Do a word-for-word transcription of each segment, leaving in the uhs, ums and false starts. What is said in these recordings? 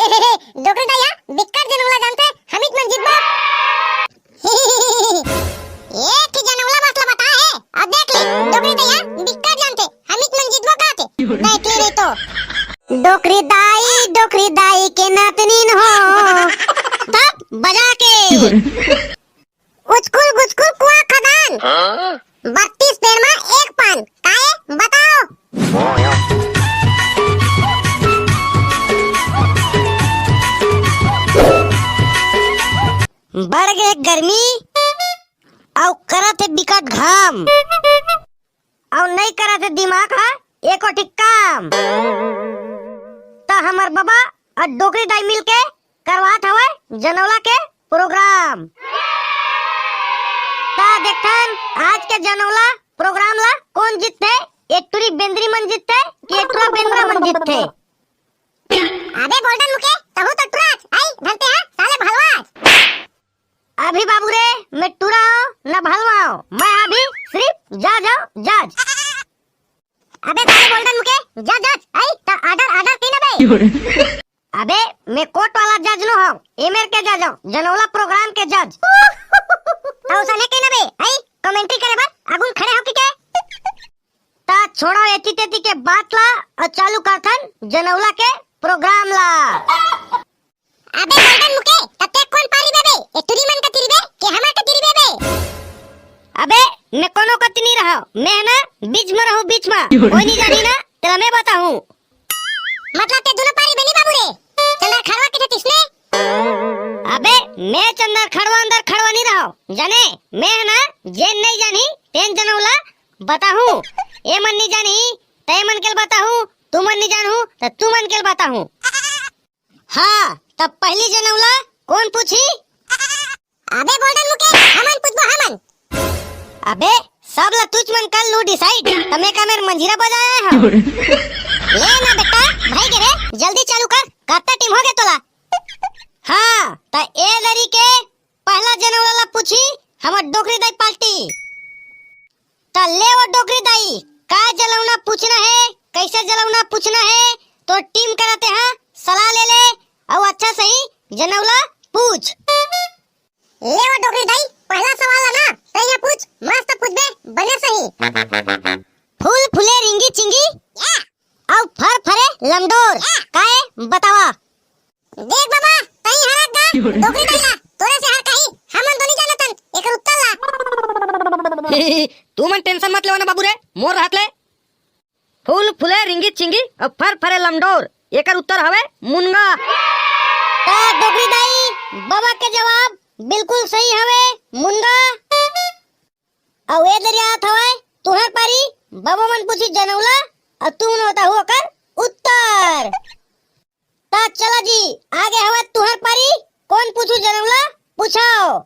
डोकरी दाई हा बिक्कट जनउला जानथे, हमिच मन जीतबो। एक ही जनउला बस ला बता हे, अउ देख ले, डोकरी दाई हा बिक्कट जानथे, हमिच मन जीतबो काथे। देख ले नहीं तो। डोकरी दाई, डोकरी दाई के नातनीन हो। तब बजा के। उचकुल गुचकुल कुआ खदान। हाँ? बत्तीस पेड़ में एक पान। काहे? बताओ। बढ़ गे गर्मी, अउ करत हे बिकट घाम, अउ नइ करत हे दिमाग ह एको ठिक काम। त हमर बबा अउ डोकरी दाई मिलके करवात हवय जनौला के प्रोग्राम। त देखथन आज के जनौला प्रोग्राम ला कोन जीतथे, ए टुरी बेंदरी मन जीतथे कि ए टुरा बेंदरा मन जीतथे? अबे बोल्डन मुके, तहू तो टुराच, आई धरते हा साले भलवाच। अभी बाबू रे, मैं टुरा हूँ न भलवा हूँ, मैं अभी सिर्फ जज हूँ, जज। अबे साले बोल्डन मुके, जज, जज, आई त ऑर्डर, ऑर्डर की ना बे? अबे मैं कोर्ट वाला जज नो हूँ, एमेर के जज हूँ, जनौला प्रोग्राम के जज। त उसने के ना बे, आई कमेंट्री करे बर आगुन खड़े हो कि के? त छोड़ा एती तेती के बात ला अउ चालू करथन जनौला के प्रोग्राम ला। अबे बोल्डन मुके, त ते कोन पारी बे बे? ए टुरी मन कती रिबे के हमर कती रिबे बे? अबे मैं कोनो कती नी रहूं, मैं ना बीच में रहूं, बीच में। कोई नी जानी ना, तेला मैं बताहूं। मतलब ते दोनों पारी बे नी बाबू रे? चंदर खड़वा के थे तिसने? अबे मैं चंदर खड़वा अंदर खड़वा नी रहूं, जाने? मैं ना जेन नहीं जानी तेन जनौला बताहूं। ए मन नी जानी त ए मन के बताहूं, तू मन नी जानहू त तू मन के बताहूं। हाँ, तब पहली जनौला कोन पूछी? अबे बोल्डन मुके, हमन पूछबो हमन। अबे सब ला तुच मन कर लू डिसाइड, त मैं का मेर मंजीरा बजाया है? ले ना बेटा, भाई के रे, जल्दी चालू कर, कत्ता टीम हो गे तोला? हाँ, त ए दरी के पहला जनौला ला पूछी हमर डोकरी दाई पार्टी। त ले वो डोकरी दाई, का जनौला पूछना है, कैसे जनौला पूछना है, तो टीम कराते हैं, सलाह ले ले, अउ अच्छा सही जनौला पूछ। ले वो डोकरी दाई, पहला सवाल है ना, तैं पूछ, मस्त पूछबे, बने सही। फूल फूले रिंगी चिंगी, अउ फर फरे लमडोर, काए बतावा? देख बाबा, तई हरक गा, डोकरी दाई ला, तोरे से हर कही, हमन तो नहीं जानतन, एकर उत्तर ला। तू मन टेंशन मत लेवा ना बाबू रे, मोर रहत ले। फूल फूले रिंगी चिंगी, अउ फर फरे लमडोर, एकर उत्तर हवे मुनगा। त डोकरी दाई, बाबा के जवाब बिल्कुल सही हवे, मुनगा। अउ ए दरिया आत हवय तुहर पारी, बाबा मन पूछी जनौला, अउ तुमन बताहू ओकर उत्तर। त चला जी, आगे हवय तुहर पारी, कोन पूछू जनौला, पूछाओ।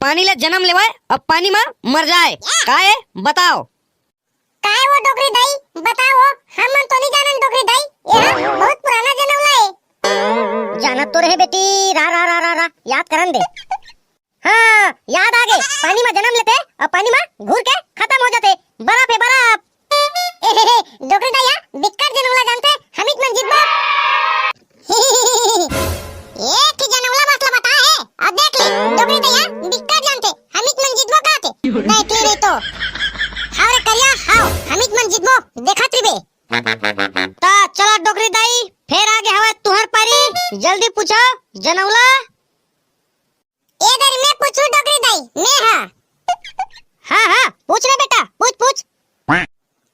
पानी ले जन्म लेवय, अउ पानी म मर जाय, काए बताओ? काए वो डोकरी दाई, बताओ, हमन तो नहीं जानन डोकरी दाई, ये बहुत पुराना जनौला है। जानत तो रहे बेटी, रा, रा, रा, रा, रा, याद करन दे। हाँ, याद आ गे, पानी म जन्म लेथे अउ पानी म घुर के खतम हो जाथे। बर्फ हे बर्फ। ए हे हे, डोकरी दाई हा बिक्कट जनौला जानथे, हमिच मन जीतबो। एक ही जनौला बस ला बता हे, अउ देख ले, डोकरी दाई हा बिक्कट जानथे, हमिच मन जीतबो काथे। देख ले नहीं तो। हाव रे करिया, हाव, हमिच मन जीतबो, देखत रिबे। त चला डोकरी दाई, फेर आगे हवय तुहर पारी, जल्दी पूछो जनौला। ए दरी मैं पूछू डोकरी दाई, मैं हा। हाँ, हाँ, पूछ रे बेटा, पूछ, पूछ।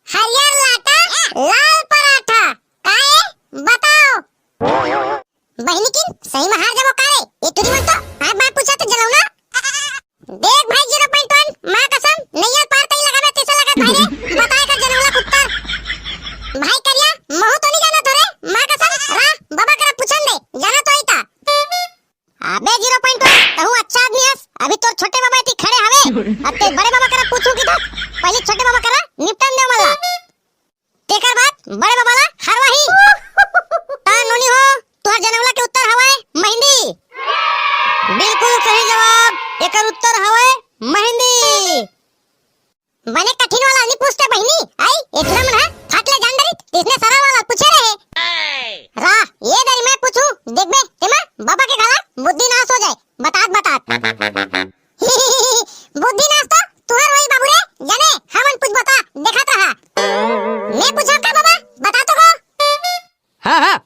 हरियर लाटा, लाल पराठा, काए? बताओ। बहिनी किन, सही में हार जाबो का रे? ए टुरी मन तो, आय बाय पूछा तो जनौला। देख भाई zero point one, माँ कसम, नैया पार तई लगाबे तैसा लगत भाई रे, बताए कर जनौला कुत्ता। भाई करिया, महू तो नहीं जानत हो रे, माँ कसम, रा, बाबा करा पूछन दे, जाना तो ही था। अबे zero point one, तहू अच्छा आदमी हस। अभी तोर छोटे बाबा इति खड़े हवे। अब ते बड़े बाबा करा पूछू की था। पहले छोटे बाबा करा निपटन दे मला। तेकर बाद बड़े बाबा ला हरवाही। ता नोनी हो, तुहर जनौला के उत्तर हवय मेहंदी।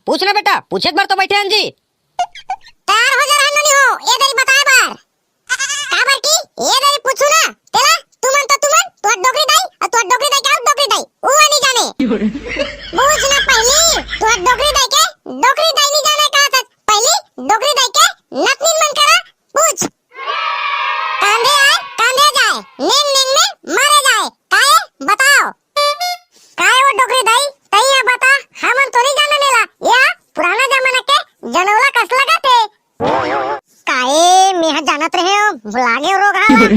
पूछ ना बेटा, पूछे बर तो बैठे हन जी। तैयार हो जा रहन नोनी हो, ए दरी बताए बर। काबर कि ए दरी पूछू ना, तेला तुमन तो तुमन, तोर डोकरी दाई, अउ तोर डोकरी दाई के अउ डोकरी दाई, उ नहीं जाने। पूछ ना पहली, तोर डोकरी दाई के, डोकरी दाई नहीं जाने कहा था, पहली डोकरी दाई के नतनीन मन करा पूछ। कांधे आए, कांधे जाए, नेंग नेंग में मारे जाए, काए बताओ। काए वो डोकरी दाई, तई हा बता, हमन तो नहीं जाने नेला, या पुराना जमाना के जनौला कस लगा थे। काए, मेहा जानत रहे हो, भुला गए रोग हाला।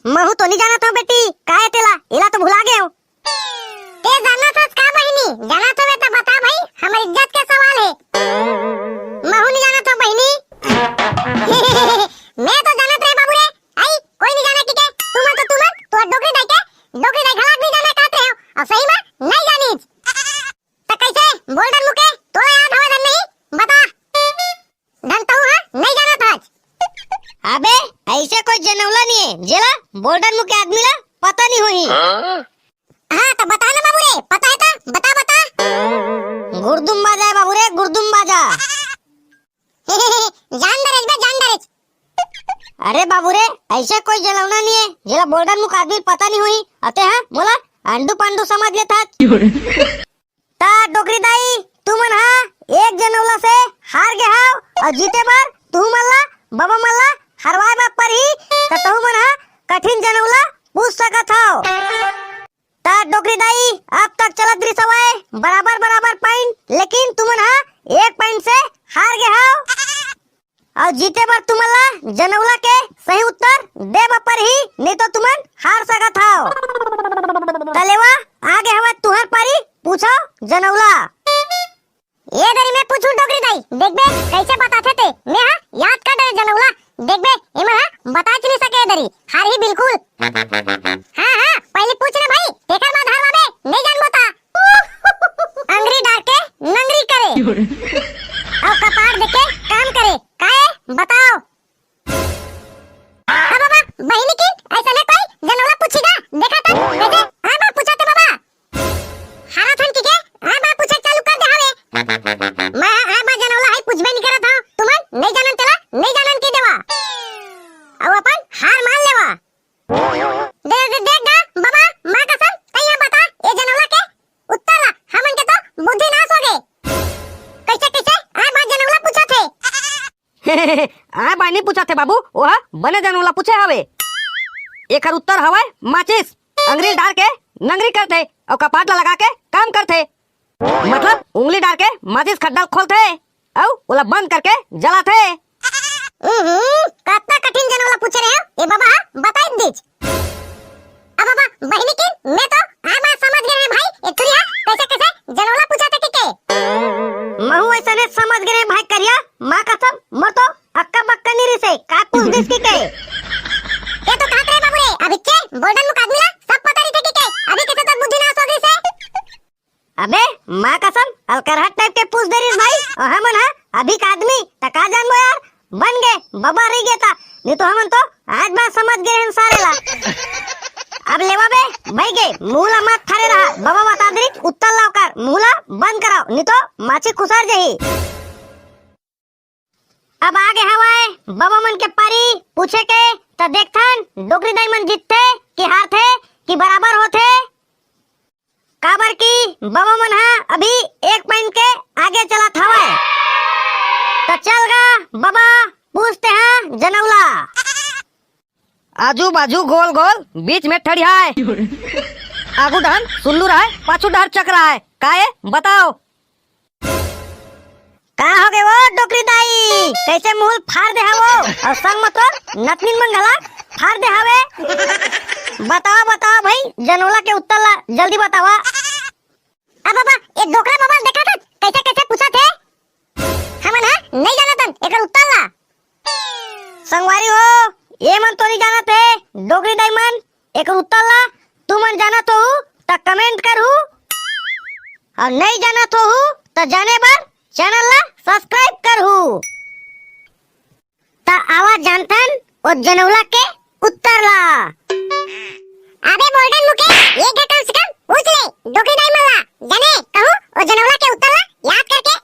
महू तो नहीं जानत हूँ बेटी, काए तेला, एला तो भुला गए हो। ते जानत हस का बहिनी? जानत हवे त बता भाई, हमर इज्जत के सवाल हे। महू नहीं जानत हूँ बहिनी। मैं तो जानत रहे बाबू रे, आई कोई नहीं जाना कि के, तुमन तो तुमन, तोर डोकरी दाई के, डोकरी दाई घलाक नहीं जाना कहत रहे हो, अउ सही में नहीं जानिस। त कैसे? बोल डर मुके, तोला याद हवे धन नहीं? बता। धन तहू हा नहीं जानत हस। अबे, ऐसे कोई जनौला नहीं है, जेला बोल्डन मुके आदमी ला पता नहीं होही। हाँ, तो बता ना बाबू रे, पता है तो बता, बता। गुरदुम बाजा है बाबू रे, गुरदुम बाजा। जान डरेज बे, जान डरेज। अरे बाबू रे, ऐसे कोई जनौला नहीं है, जेला बोल्डन मुके आदमी पता नहीं होही। अते हाँ, मोला अंडू पांडू समझ लेता। ता डोकरी दाई, तुमन हा एक जनौला से हार गे हाव, अउ जीते बर तुमन ला, बबा मन ला हरवाए बर परही, त तुमन हा कठिन जनौला पूछ सकत हव। ता डोकरी दाई, अब तक चलत रिहिस हवय बराबर बराबर point, लेकिन तुमन हा एक point से हार गे हाव। अउ जीते बर तुमन ला जनौला के सही उत्तर दे बर परही, नहीं तो तुमन हार सकत हव। त लेवा, आगे हवय तुहर पारी, पूछो जनौला। ए दरी मैं पूछू डोकरी दाई, देखबे कैसे बताथे ते, मैं हा याद कर डरे जनौला, देखबे एमन हा बताच नहीं सके ए दरी, हारही बिल्कुल। हाँ, हाँ, पहली पूछ ना भाई, तेकर बाद हारवाबे, नहीं जानबो ता। अंगरी डार के नंगरी करे। अउ कपार देख के काम करे। काए? बताओ। आ बाबा, बहिनी की ऐसा ने कोई जनौला पूछेगा? देखा था, कैसे? हाँ बा, पूछा थे बाबा। हारा थन की के? हाँ बा, पूछे चालू कर दे हवे। मैं हाँ बा जनौला है, पूछबे नहीं करत हूँ। तुमन नहीं जानन चला, नहीं जानन के देवा। अउ अपन हार मान लेवा। दे, दे, देख गा, बाबा, माँ कसम, तैं हा बता, ए जनौला के उत्तर ला, हमन के तो बुद्धि नाश हो गे। कैसे, कैसे? आय बा जनौला पूछत हे। आय बा नहीं पूछत हे बाबू, ओह बने जनौला पूछे हवे। एकर उत्तर हवय माचिस। अंगरी डार के नंगरी करथे अउ कपाट ला लगा के काम करथे। मतलब उंगली डार के माचिस खड्डा ल खोलथे अउ ओला बंद करके जलाथे। उहुं, कतना कठिन जनौला पूछे रहे हो, ए बाबा, बताई दीच। अब बाबा, बहिनी की, मैं तो आय बात समझ गए रहे भाई, ए तुरिया, कैसे कैसे जनौला पूछा थे कि के? महू ऐसा ने समझ गए रहे भाई करिया, माँ कसम, मोर तो अक्का बक्का नहीं रिसे, का पूछ दिस कि के? ये तो कहत रहे बाबू रे, अभी के, बोल्डन मुख आदमी ला, सब पता रहिथे कि के, अभी कैसे तोर बुद्धि नाश हो गई से? अबे, माँ कसम, अलकरहा टाइप के पूछ दे रिस भाई। अउ हमन हा अभी का आदमी, त का जानबो यार, बन गे, बबा रही गे ता, नहीं तो हमन तो आज बात समझ गए हन सारे ला। अब लेवा बे, भाई गे, मुंह ला मत थारे रहा, बबा बता दे रिस, उत्तर ला ओकर, मुंह ला बंद कराओ, नहीं तो माछी खुसर जही। अब आगे हवय बबा मन के पारी पूछे के, त देखथन डोकरी दाई मन जीतथे कि हारथे कि बराबर होथे, काबर कि बबा मन हा अभी एक point के आगे चलत हवय। त चल गा बबा, पूछते हैं जनौला। आजू बाजू गोल गोल, बीच में ठड़ियाए। आगू डहन सुल्लू रहय, पाछू डहर चक्र आए। काए बताओ? का हो गे वो डोकरी दाई? कैसे मुंह ल फाड़ दे हवो? अउ संग म तो नतनीन मन घला फाड़ दे हवे। बताओ, बताओ भाई, जनौला के उत्तर ला जल्दी बतावा। अब बाबा, ये डोकरा बाबा देखा था, कैसे, कैसे पूछा थे? हमन हा नहीं जानत हन एकर उत्तर ला। संगवारी हो, ये मन तो नहीं जानत हे, डोकरी दाई मन, एकर उत्तर ला तुमन जानत होहू, त comment करहू, अउ नहीं जानत होहू, त जाने बर channel ला subscribe करहू। त आवा जानथन ओ जनौला के उत्तर ला। अबे बोल्डन मुके, एक घंटा कम से कम पूछ ले, डोकरी दाई मन ला, जाने कहूँ ओ जनौला के उत्तर ला याद करके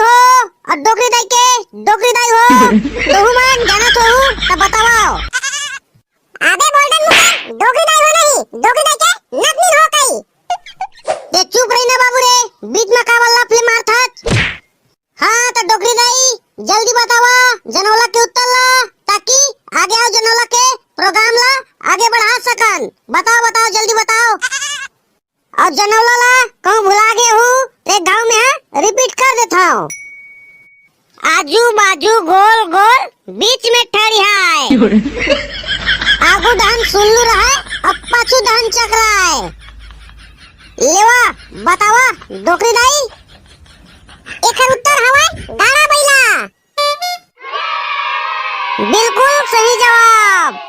हो, अउ डोकरी दाई के डोकरी दाई हो, तहू मन जानत होहू त बतावव। अबे बोल्डन मुखिया, डोकरी दाई हो नहीं, डोकरी दाई के नतनीन हो कई। ए चुप रही ना बाबू रे, बीच म काबर लफली मारथस? हाँ त डोकरी दाई, जल्दी बतावा जनौला के उत्तर ला, ताकि आगे अउ जनौला के program ला आगे बढ़ा सकन। बताव, बताव, जल्दी बताव। अउ जनौला ला कहूँ भुला गे हूँ, त एक घाव में हाँ repeat कर देथव। आजू बाजू गोल गोल, बीच में ठड़ियाय। आगू डहन सुल्लू रहय, अउ पाछू डहन चकराय। लेवा, बतावा, डोकरी दाई। एकर उत्तर हवय गाड़ा बइला। बिल्कुल सही जवाब।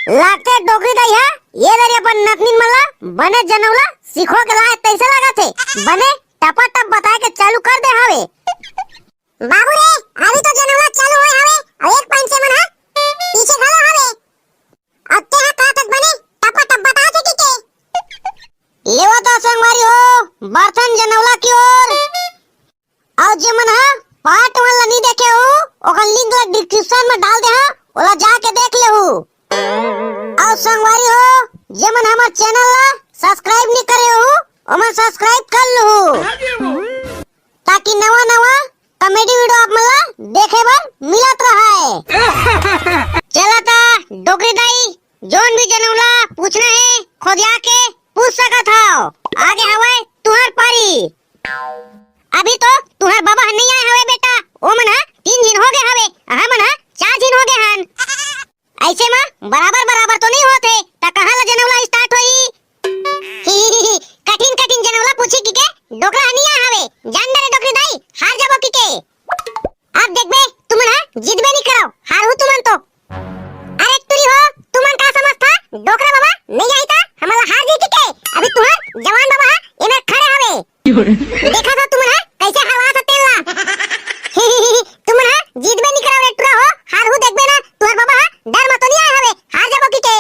लागथे डोकरी दाई हा, ए दरी अपन नतनीन मन ला बने जनौला सिखो के लाय तइसे लागत हे। बने टपा टप बताय के चालू कर दे हवे। बाबू रे, अभी तो जनौला चालू होय हवे, अउ एक पंचे मन हा पीछे घलो हवे। अउ तेहा कहत हस बने टपा टप बताथे कि के। लेवा त संगवारी हो, बढ़थन जनौला की ओर। अउ जे मन हा part one ला नइ देखे हो, ओकर link ला description में डाल दे हा, ओला जाके देख लेहू। अउ संगवारी हो, जे मन हमर channel ला subscribe नइ करे हो, ओमन subscribe कर लूहू, ताकि नवा नवा comedy video आप मन ला देखे बर मिलत रहय। चला त डोकरी दाई, जोन भी जनौला पूछना हे, खोदिया के पूछ सकत हव। आगे हवय तुहर पारी। अभी तो तुहर बबा ह नइ आय हवे बेटा, ओ मन ह तीन झिन हो गे हवे, हमन ह चार झिन हो गे हन। अइसे म बराबर बराबर तो नइ होत हे, त कहाँ ले जनौला start होही? कठिन कठिन जनौला पूछी कि के डोकरा ह नइ आय हवे, जान डरे डोकरी दाई, हार जाबो कि के। अब देखबे, तुमन ह जीतबे नइ करव, हारहू तुमन तो। अरे टुरी हो, तुमन का समझथा? डोकरा बबा नइ आही त हमन ला हार जाही के? अभी तुहर जवान बबा ह एमेर खड़े हवे। देखत हो तुमन ह कइसे हरवाथव तेन ला। तुमन ह जीतबे नइ करव रे टुरा हो, हारहू देखबे ना, तुहर बबा ह डर म तो नइ आय हवे, हार जाबो कि के।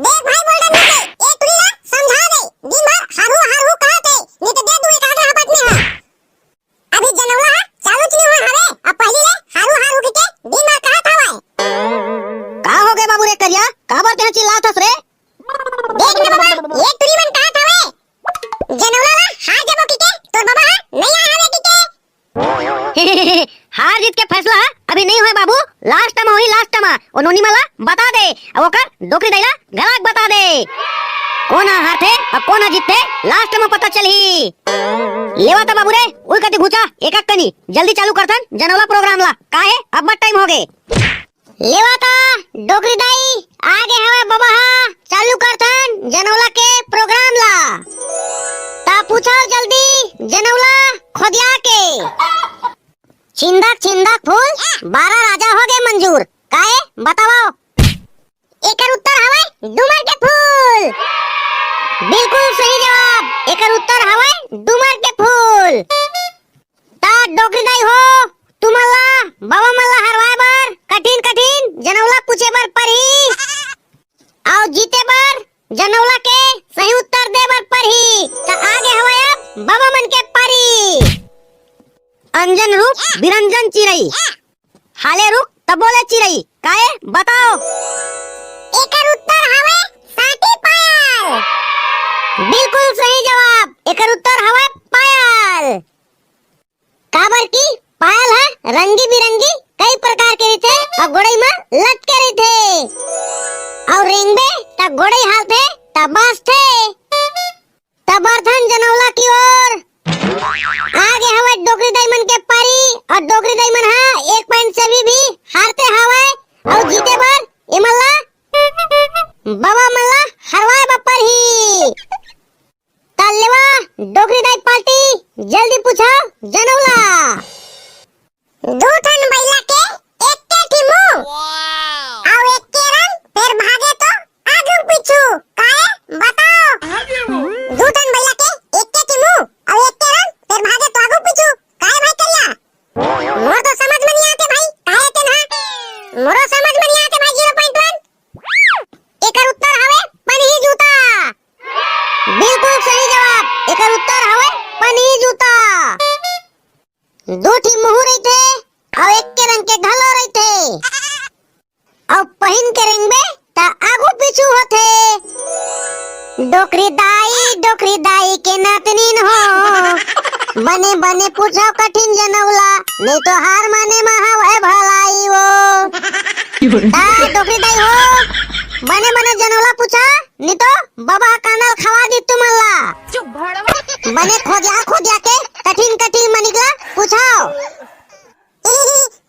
देख भाई बोल्डन मुखिया, ए टुरी ला समझा दे, दिन भर हारहू हारहू कहत हे, नइ त दे दूँ एक आध हपट में ह। अभी जनौला ह चालूच नइ होय हवे, अउ पहिली ले हारहू हारहू कहिके दिन भर कहत हवय। का हो गे बाबू रे करिया, काबर तें चिल्लात हस रे? देख ना बबा, ए टुरी मन कहत हवे, जनौला ला हार जाबो कहिके, तोर बबा ह नइ आय हवे कहिके। हार जीत के फैसला ह अभी नइ होय बाबू, last म होही, last म। ओ नोनी मन ला बता दे, अउ ओकर डोकरी दाई ला घलाक बता दे। कोन ह हारथे अउ कोन ह जीतथे, last म पता चलही। लेवा त बाबू रे, उई कति घुचा, एक एक कनी, जल्दी चालू करथन जनौला program ला, काहे अब्बड़ time हो गे। लेवा त डोकरी दाई, आगे हवय बबा ह, चालू करथन जनौला के program ला। त पूछव जल्दी जनौला खोदिया के। छिंदक छिंदक फूल, बारह राजा हो गे मंजूर। काहे? बतावव। एकर उत्तर हवय डूमर के फूल। बिल्कुल सही जवाब। एकर उत्तर हवय डूमर के फूल। त डोकरी दाई हो, तुमन ला, बबा मन ला हरवाए बर कठिन कठिन जनौला पूछे बर परही। अउ जीते बर जनौला के सही उत्तर दे बर परही। त आगे हवय अब बबा मन के पारी। अंजन रूप बिरंजन चिरई, हाले रुख त बोले चिरई, काये बताव? एकर उत्तर हवय साटी पायल। बिल्कुल सही जवाब, एकर उत्तर हवय पायल। काबर कि पायल ह रंगी बिरंगी कई प्रकार के रहिथे अउ गोड़ई म लटके रहिथे। अउ रेंगबे त गोड़ई हालथे त बाजथे। त बढ़थन जनौला की ओर। आगे हवय डोकरी दाई मन के पारी अउ डोकरी दाई मन ह एक point से भी, भी हारते हवय अउ जीते बर एमन ला बबा मन ला हरवाए बर परही। त लेवा डोकरी दाई पार्टी जल्दी पूछव जनौला। दू ठन बइला के एक्के ठी मुंह, अउ एक्के रंग फेर भागे तो आगू पीछू, काये बताव? दू ठन बइला के एक्के ठी मुंह, अउ एक्के रंग फेर भागे तो आगू पीछू, काये भाई करिया? मोर तो समझ में नइ आते भाई, काये तेन हा? मोरो समझ में नइ आते भाई दू ठी मुहूं रहिथे, अउ एक के रंग के घलो रहिथे। अउ पहिन के रेंगबे, त आगू पीछू होथे। डोकरी दाई, डोकरी दाई के नातनीन हो, बने बने पूछव कठिन जनउला, नहीं तो हार माने मा हवय भलाई वो। ता डोकरी दाई हो, बने बने जनउला पूछा, नहीं तो बबा ह कांदा ल खवा दी तुमन ला। चुप भड़वा। बने खोदिया खोदिया के कठिन कठिन मनिक ला पूछव।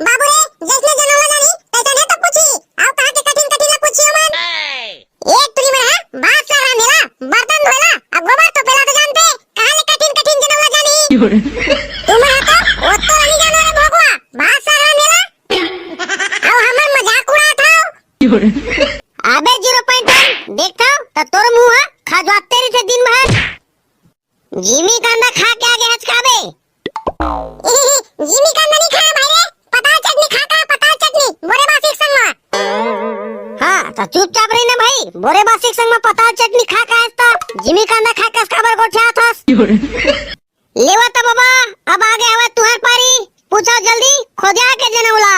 बाबू रे, जइसने जनउला जानी, तइसने तो पूछी। अउ कहाँ के कठिन कठिन ला पूछी हमन। ए तुरी मन हा, भात साग रांधेला, बर्तन धोएला, अउ गोबर तोपेला तो जानथे, कहाँ ले कठिन कठिन जनउला जानी। तुमन हा तो ओतको नहीं जानो रे भोगवा, भात साग रांधेला। अउ हमर मजाक उड़ात हव। अबे जीरो पॉइंट वन, देखथव त तोर मुंह हा खजुआते रहिथे दिन भर। जिमी कांदा खा के आगे हचकाबे। जिमी कांदा नहीं खाया भाई रे, पताल चटनी खा का, पताल चटनी, बोरे बासी के संग मा। हाँ, त चुपचाप रही ना भाई, बोरे बासी के संग मा पताल चटनी खा का है त जिमी कांदा खा के हचकाबर गोठियाथस। लेवा त बाबा, अब आगे हवय तुहर पारी, पूछव जल्दी, खोदिया के जनउला।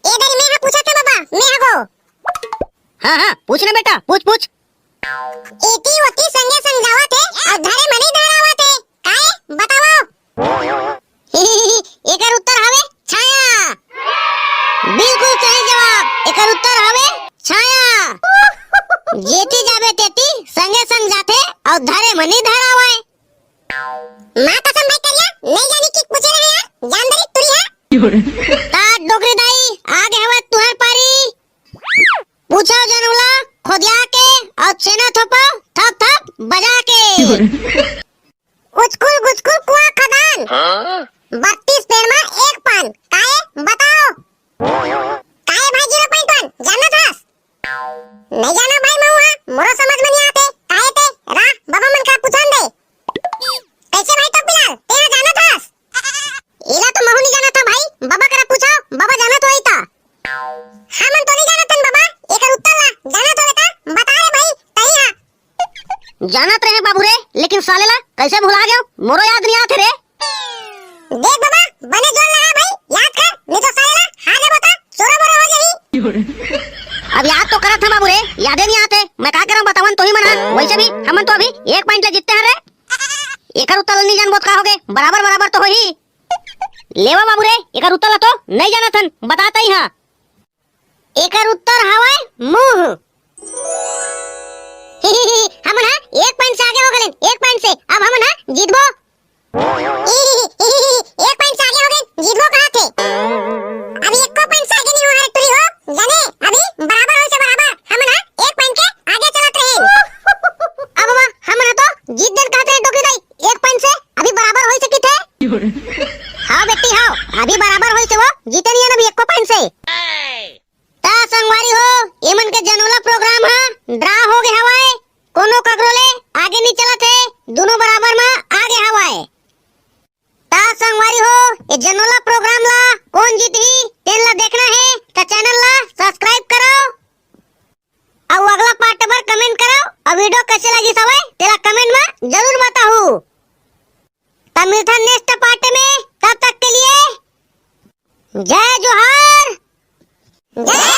ए दरी में हा पूछत हे बाबा, में हा गो। हाँ, हाँ, पूछ ना बेटा, पूछ, पूछ। एती ओती संगे संग जावत हे, अउ धरे म नइ धरावत हे। काहे? बतावव। एकर उत्तर हवे छाया। बिल्कुल सही जवाब। एकर उत्तर हवे छाया। जेती जाबे तेती संगे संग जाथे अउ धरे म नइ धरावय। माँ कसम भाई करिया, नइ जानी की पूछे रहे यार, जान दरी तुरी है। ता डोकरी दाई, आगे हवय तुहर पारी। पूछव जनउला, खोदिया के, अउ छेना थोपव, थप थप बजा के। उचकुल गुचकुल कुआ खदान। हाँ? बत्तीस पेड़ मा एक पान, काहे बताओ? काहे भाई जीरो पॉइंट वन, जानत हस? नइ जाना भाई महू हा, मोरो समझ में नइ आते, काहे ते, रा, बाबा मन का पूछन दे। कैसे भाई टोपी लाल, तेहा जानत हस? एला तो महू नइ जानत हंव भाई, बाबा करा पूछव, बाबा जानत होही ता। हमन तो नइ जानत हन बाबा, एकर उत्तर ला जानत होबे ता बता रे भाई, तही हा। जानत रहे बाबू रे, लेकिन साले ला कैसे भुला गेव, मोरो याद नइ आत हे रे। देख बाबा, बने जोर लगा भाई, याद कर, नइ तो साले ला हार लेबो ता चोरा मोरा हो जाही। अब याद तो करत हंव बाबू रे, यादे नइ आत हे, मैं का करंव बतावन तोही मन हा, वैसे भी हमन तो अभी एक पॉइंट ला जीतते हन रे। एकर उत्तर ला नइ जानबो त का होगे, बराबर बराबर तो होही। लेवा बाबू रे, एकर उत्तर ला तो नइ जानत हन, बतात ही हां। एकर उत्तर हवय मुंह। हमन हा एक पॉइंट से आगे हो गलेन, एक पॉइंट से। अब हमन हा जीतबो। एक पॉइंट से आगे हो गलेन, जीतबो कहा थे। अभी एको पॉइंट से आगे नइ हो रे टुरी हो, जाने, अभी बराबर होइसे बराबर। हमन हा एक पॉइंट के आगे चलत रहेन। अब बाबा, हमन हा तो जीत देन कहत रहे डोकरी दाई, एक पॉइंट से अभी बराबर होइसे किथे। हां बेटी हां, अभी बराबर होइसे वो, जीते नइ हन अभी एको पॉइंट से। त संगवारी हो, एमन के जनोला प्रोग्राम ह ड्रा हो गे हवय, कोनो ककरो ले आगे नइ चलत हे, दूनों बराबर म आगे हवय। त संगवारी हो, ए जनोला प्रोग्राम ला कोन जीतही, तेन ला देखना हे, त चैनल ला सब्सक्राइब करो, अउ अगला पार्ट बर कमेंट करो, अउ वीडियो कैसे लगिस हवय, तेला कमेंट म जरूर बताहू। त मिलथन नेक्स्ट पार्ट में, तब तक के लिए जय जोहार, जय